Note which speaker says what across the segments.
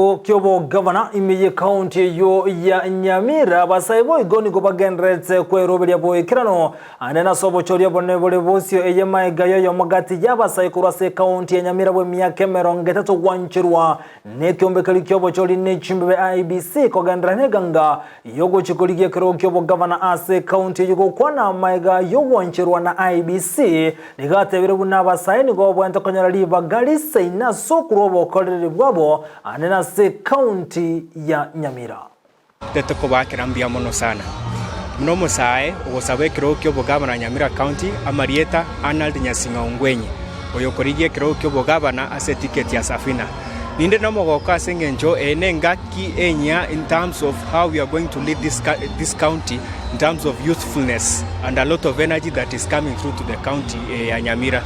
Speaker 1: Ekerogo ki'obogavana ime y'ekaunti eyio ya Nyamira, abasae boigo nigo bagendererete kweroberia boikeranu ande nase obochoria obonene bore bosio eye maega y'oyomo gati y'abasae korwa ase ekaunti ya Nyamira bw'emiaka 30 gwancherwa nekeombe keria ki'obochori ne chimbebe IEBC kogenderera neganga y'ogochia korigia ekerogo ki'obogavana ase ekaunti eyio gokwana maega y'ogwancherwa na IEBC Nigo atebire buna abasae nigo babwenerete konyora ribaga risaine ase okorua obokoreri bwabo aande nase ekaunti ya Nyamira.
Speaker 2: Tete kobakera mbuya mono sana. Buna omosae ogosaba ekerogo ki'obogavana Nyamira County, amarieta, Arnold Nyasinga Ongwenyi, oyokorigia ekerogo ki'obogavana ase etiketi ya Safina. Ninde nomogoko ase engencho eye nengaki enyia in terms of how we are going to lead this, this county in terms of youthfulness and a lot of energy that is coming through to the county eye ya Nyamira.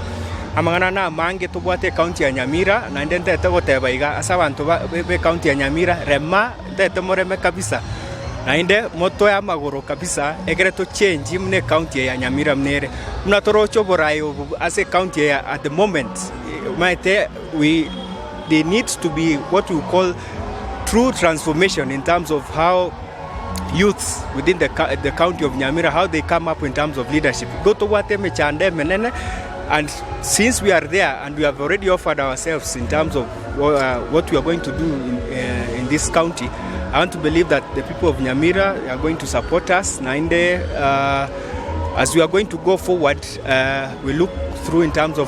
Speaker 2: Amang'ana namange tobwate ecounty ya Nyamira naende ntete goteba iga ase abanto ba ecounty ya Nyamira rema ntete moreme kabisa naende motoe amagoro kabisa ekere to change buna ecounty eye ya Nyamira buna ere. Buna toroche oboraai obo ase ecounty eye at the moment omanyete we there needs to be what we call true transformation in terms of how youths within the, the county of Nyamira how they come up in terms of leadership. Igo tobwate emechando emenene and since we are there and we have already offered ourselves in terms of what we are going to do in, in this county, I want to believe that the people of Nyamira are going to support us. Naende as we are going to go forward, we look through in terms of